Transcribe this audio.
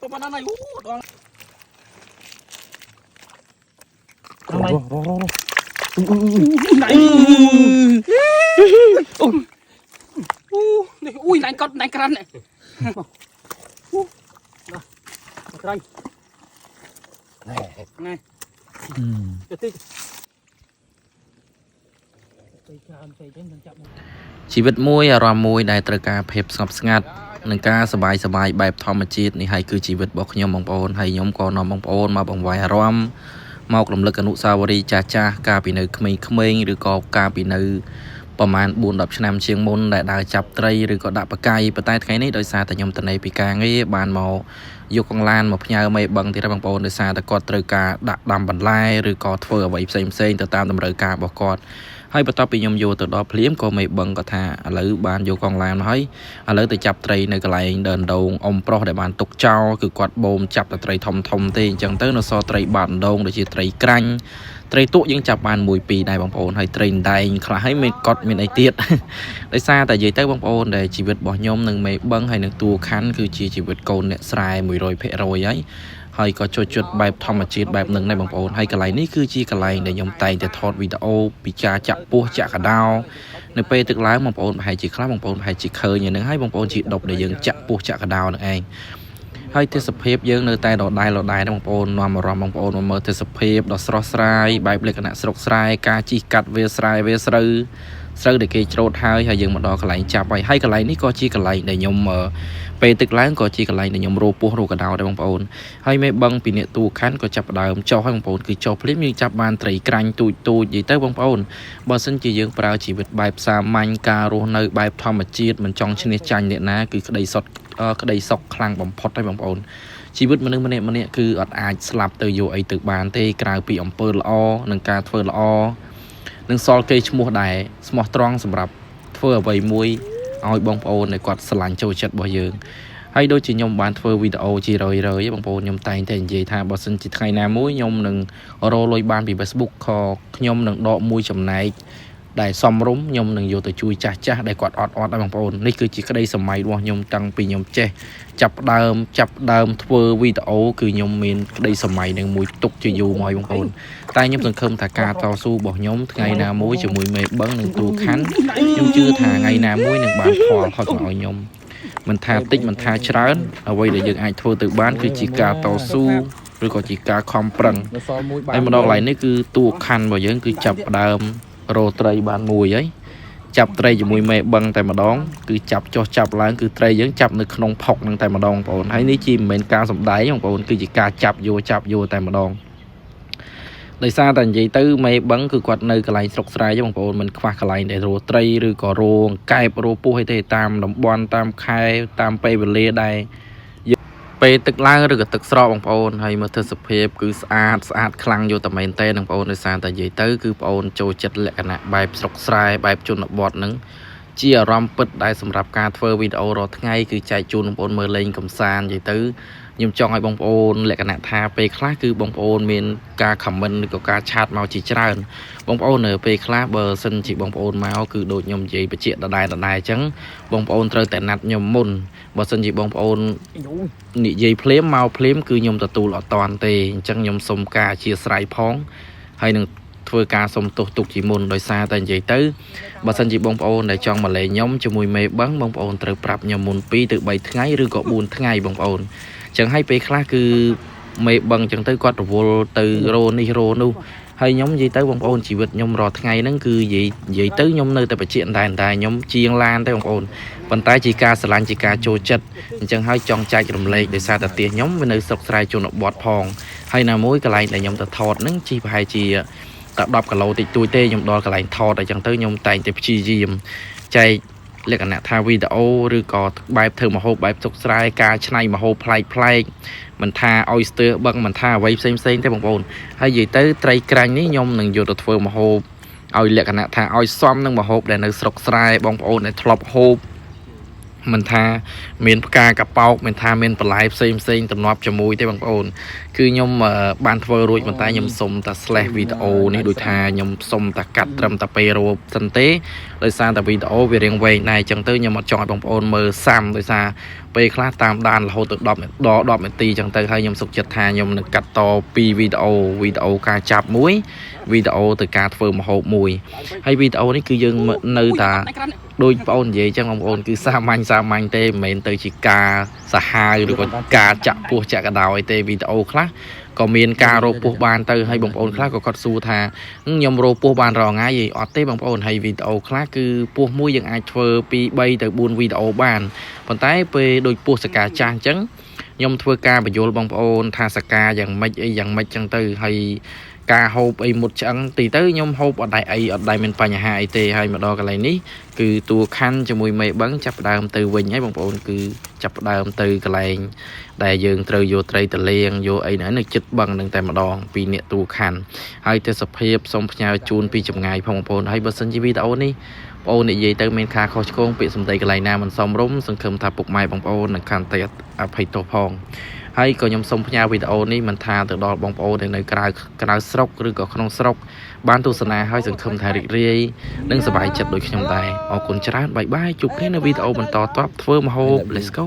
ទៅបានណាអូដល់ ររររ ណៃអូអូនេះអ៊ុយណៃកត់ណៃក្រាន់នេះអូដល់ក្រៃណែទៅតិចទៅច្រើនពេកហ្នឹងមិនចាប់ ជីវិតមួយអារម្មណ៍មួយដែលត្រូវការភាពស្ងប់ស្ងាត់និងការសប្បាយសប្បាយបែបធម្មជាតិនេះហើយគឺជីវិតរបស់ខ្ញុំបងប្អូនហើយខ្ញុំក៏នាំបងប្អូនមកបង្វែរអារម្មណ៍មករំលឹកអនុស្សាវរីយ៍ចាស់ចាស់ៗកាលពីនៅក្មេងៗឬក៏កាលពីនៅប្រហែល4 10ឆ្នាំជាងមុនដែលដើរចាប់ត្រីឬក៏ដាក់បកាយប៉ុន្តែថ្ងៃនេះដោយសារតែខ្ញុំតនេពីការងារបានមកយកកងឡានមកផ្ញើមេបឹងទៀតហើយបងប្អូនដោយសារតែគាត់ត្រូវការដាក់ដាំបន្លែឬក៏ធ្វើអ្វីផ្សេងៗទៅតាមតម្រូវការរបស់គាត់ ហើយបន្ទាប់ពីខ្ញុំយកទៅដល់ភ្លាមក៏មេបឹងក៏ថាឥឡូវបានយកកងឡានមកហើយឥឡូវទៅចាប់ត្រីនៅកន្លែងដើនដងអ៊ំប្រុសដែលបានទុកចោលគឺគាត់បូមចាប់តែត្រីធំធំទេអញ្ចឹងទៅនៅសល់ត្រីបាតដងដូចជាត្រីក្រាញ់ត្រីទក់យើងចាប់បានមួយពីរដែរបងប្អូនហើយត្រីអណ្ដែងខ្លះហើយមានកត់មានអីទៀត ដោយសារតែនិយាយទៅបងប្អូនដែលជីវិតរបស់ខ្ញុំនិងមេបឹងហើយនឹងតួខាន់គឺជាជីវិតកូនអ្នកស្រែ100%ហើយហើយក៏ចូលចិត្តបែបធម្មជាតិបែបហ្នឹងដែរបងប្អូនហើយកន្លែងនេះគឺជាកន្លែងដែលខ្ញុំតែងតែថតវីដេអូពីការចាក់ពោះចាក់កដោនៅពេលទឹកឡើងបងប្អូនប្រហែលជាខ្លះបងប្អូនប្រហែលជាឃើញយ៉ាងហ្នឹងហើយបងប្អូនជាដប់ដែលយើងចាក់ពោះចាក់កដោហ្នឹងឯងហើយទេសភាពយើងនៅតែដដែលដដែលណាបងប្អូននាំអារម្មណ៍បងប្អូនមកមើលទេសភាពដ៏ស្រស់ស្រាយបែបលក្ខណៈស្រុកស្រែការជីកកាត់វាលស្រែវាលស្រូវ ស្រូវដែលគេច្រូតហើយហើយយើងមកដល់កន្លែងចាប់ហើយហើយកន្លែងនេះក៏ជាកន្លែងដែលខ្ញុំពេលទឹកឡើងក៏ជាកន្លែងដែលខ្ញុំរោពោះរោកដោដែរបងប្អូនហើយមេបឹងពីអ្នកទូខាន់ក៏ចាប់ផ្ដើមចុះហើយបងប្អូនគឺចុះភ្លាមយើងចាប់បានត្រីក្រាញ់ទូចទូចនិយាយទៅបងប្អូនបើសិនជាយើងប្រើជីវិតបែបសាមញ្ញការរស់នៅបែបធម្មជាតិមិនចង់ឈ្នះចាញ់អ្នកណាគឺក្តីសុខក្តីសុខខ្លាំងបំផុតហើយបងប្អូនជីវិតមនុស្សម្នាក់ម្នាក់គឺអត់អាចស្លាប់ទៅយកអីទៅបានទេក្រៅពីអំពើល្អនិងការធ្វើល្អ នឹងសល់គេឈ្មោះដែរស្មោះត្រង់សម្រាប់ធ្វើអ្វីមួយឲ្យបងប្អូនដែលគាត់ស្រឡាញ់ចូលចិត្តរបស់យើងហើយដូចជាខ្ញុំបានធ្វើវីដេអូជារយរយៗបងប្អូនខ្ញុំតែងតែនិយាយថាបើសិនជាថ្ងៃណាមួយខ្ញុំនឹងរកលុយបានពី Facebook ក៏ខ្ញុំនឹងដកមួយចំណែកដែលសមរម្យខ្ញុំនឹងយកទៅជួយចាស់ចាស់ៗដែលគាត់អត់អត់ដែរបងប្អូននេះគឺជាក្តីសម័យរបស់ខ្ញុំតាំងពីខ្ញុំចេះចាប់ផ្ដើមចាប់ផ្ដើមធ្វើវីដេអូគឺខ្ញុំមានក្តីសម័យនឹងមួយទុកជាយូរមកហើយបងប្អូន តែខ្ញុំសង្ឃឹមថាការតស៊ូរបស់ខ្ញុំថ្ងៃណាមួយជាមួយមេបឹងនិងទូខាន់ខ្ញុំជឿថាថ្ងៃណាមួយនឹងបានផលហត់មកឲ្យខ្ញុំមិនថាតិចមិនថាច្រើនអ្វីដែលយើងអាចធ្វើទៅបានគឺជាការតស៊ូឬក៏ជាការខំប្រឹង នៅសល់មួយ ហើយមកដល់កន្លែងនេះគឺតួខាន់របស់យើងគឺចាប់ផ្ដើមរោត្រីបានមួយហើយចាប់ត្រីជាមួយមេបឹងតែម្ដងគឺចាប់ចុះចាប់ឡើងគឺត្រីយើងចាប់នៅក្នុងផុកនឹងតែម្ដងបងប្អូនហើយនេះជាមិនមែនការសម្ដែងបងប្អូនគឺជាការចាប់យកចាប់យកតែម្ដង ដោយសារតែនិយាយទៅមេបឹងគឺគាត់នៅកន្លែងស្រុកស្រែទេបងប្អូនមិនខ្វះកន្លែងដែលរោត្រីឬក៏រោកែបរោពោះអីទេតាមតំបន់តាមខែតាមពេលវេលាដែលយើងពេលទឹកឡើងឬក៏ទឹកស្រកបងប្អូនហើយមើលទេសភាពគឺស្អាតស្អាតខ្លាំងយកតែមែនទេបងប្អូនដោយសារតែនិយាយទៅគឺបងប្អូនចូលចិត្តលក្ខណៈបែបស្រុកស្រែបែបជនបទហ្នឹងជាអារម្មណ៍ពិតដែលសម្រាប់ការធ្វើវីដេអូរាល់ថ្ងៃគឺចែកជូនបងប្អូនមើលលេងកំសាន្តនិយាយទៅ ខ្ញុំចង់ឲ្យបងប្អូនលក្ខណៈថាពេលខ្លះគឺបងប្អូនមានការ comment ឬក៏ការឆាតមកជាច្រើនបងប្អូននៅពេលខ្លះបើសិនជាបងប្អូនមកគឺដូចខ្ញុំនិយាយបញ្ជាក់ដដែលដដែលអញ្ចឹងបងប្អូនត្រូវតែណាត់ខ្ញុំមុនបើសិនជាបងប្អូននិយាយភ្លាមមកភ្លាមគឺខ្ញុំទទួលអត់តាន់ទេអញ្ចឹងខ្ញុំសុំការអធិស្ឋានផងហើយនឹងធ្វើការសុំទោសទុកជាមុនដោយសារតែនិយាយទៅបើសិនជាបងប្អូនដែលចង់មកលេងខ្ញុំជាមួយមេបឹងបងប្អូនត្រូវប្រាប់ខ្ញុំមុន2ទៅ3ថ្ងៃឬក៏4ថ្ងៃបងប្អូន ចឹងហើយពេលខ្លះគឺមេបឹងចឹងទៅគាត់រវល់ទៅរោនេះរោនោះហើយខ្ញុំនិយាយទៅបងប្អូនជីវិតខ្ញុំរាល់ថ្ងៃហ្នឹងគឺនិយាយនិយាយទៅខ្ញុំនៅតែបច្ចៈតែតែខ្ញុំជាងឡានទេបងប្អូនប៉ុន្តែជាការស្រឡាញ់ជាការចូលចិត្តអញ្ចឹងហើយចង់ចែករំលែកដោយសារតែផ្ទះខ្ញុំវានៅស្រុកស្រែជនបទផងហើយណាមួយកន្លែងដែលខ្ញុំទៅថតហ្នឹងជីប្រហែលជាតែ10គីឡូតិចតួចទេខ្ញុំដល់កន្លែងថតអញ្ចឹងទៅខ្ញុំតែងតែព្យាយាមចែក លក្ខណៈថាវីដេអូឬក៏បែបធ្វើម្ហូបបែបស្រុកស្រែការច្នៃម្ហូបប្លែកប្លែកមិនថាឲ្យស្ទើបឹងមិនថាអ្វីផ្សេងផ្សេងទេបងប្អូនហើយនិយាយទៅត្រីក្រាញ់នេះខ្ញុំនឹងយកទៅធ្វើម្ហូបឲ្យលក្ខណៈថាឲ្យសមនឹងម្ហូបដែលនៅស្រុកស្រែបងប្អូនដែលធ្លាប់ហូបមិនថាមានផ្កាកប៉ោកមិនថាមានបន្លែផ្សេងផ្សេងតំណប់ជាមួយទេបងប្អូនគឺខ្ញុំបានធ្វើរួចប៉ុន្តែខ្ញុំសុំតែ slash វីដេអូនេះដូចថាខ្ញុំសុំតែកាត់ត្រឹមតែពេលរូបសិនទេ ដោយសារតែវីដេអូវារៀងវែងដែរអញ្ចឹងទៅខ្ញុំអត់ចង់ឲ្យបងប្អូនមើលសាំដោយសារ ពេលខ្លះតាមដានរហូតទៅ10ដល់10នាទីចឹងទៅហើយខ្ញុំសុខចិត្តថាខ្ញុំនឹងកាត់តពីរវីដេអូវីដេអូការចាប់មួយវីដេអូទៅការធ្វើម្ហូបមួយហើយវីដេអូនេះគឺយើងនៅតា ដូចបងអូននិយាយចឹងបងប្អូនគឺសាមញ្ញសាមញ្ញទេមិនមែនទៅជាការសាហាវឬក៏ការចាក់ពោះចាក់កដោអីទេវីដេអូខ្លះក៏មានការរកពោះបានទៅហើយបងប្អូនខ្លះក៏គាត់សួរថាខ្ញុំរកពោះបានរាល់ថ្ងៃអីអត់ទេបងប្អូនហើយវីដេអូខ្លះគឺពោះមួយយើងអាចធ្វើពី3ទៅ4វីដេអូបានប៉ុន្តែពេលដូចពោះសកាចាស់អញ្ចឹងខ្ញុំធ្វើការបញ្យល់បងប្អូនថាសកាយ៉ាងម៉េចអីយ៉ាងម៉េចចឹងទៅហើយការហូបអីមុតឆ្អឹងទីទៅខ្ញុំហូបអត់ដែរអីអត់ដែរមានបញ្ហាអីទេហើយមកដល់កន្លែងនេះ គឺតួខាន់ជាមួយមេបឹងចាប់ផ្ដើមទៅវិញហើយបងប្អូនគឺចាប់ផ្ដើមទៅកន្លែងដែលយើងត្រូវយកត្រីទៅលាងយកអីហ្នឹងនៅចិត្តបឹងហ្នឹងតែម្ដងពីអ្នកតួខាន់ហើយទេសភាពសូមផ្ញើជូនពីចម្ងាយផងបងប្អូនហើយបើសិនជាវីដេអូនេះបងប្អូននិយាយទៅមានការខុសឆ្គងពាក្យសម្ដីកន្លែងណាមិនសមរម្យសង្ឃឹមថាពុកម៉ែបងប្អូននឹងខន្តីអភ័យទោសផងហើយក៏ខ្ញុំសូមផ្ញើវីដេអូនេះមិនថាទៅដល់បងប្អូនដែលនៅក្រៅក្រៅស្រុកឬក៏ក្នុងស្រុកបានទស្សនាហើយសង្ឃឹមថារីករាយ និងសប្បាយចិត្តដូចខ្ញុំដែរអរគុណច្រើន bye bye ជួបគ្នានៅវីដេអូបន្តតបធ្វើម្ហូប Let's go.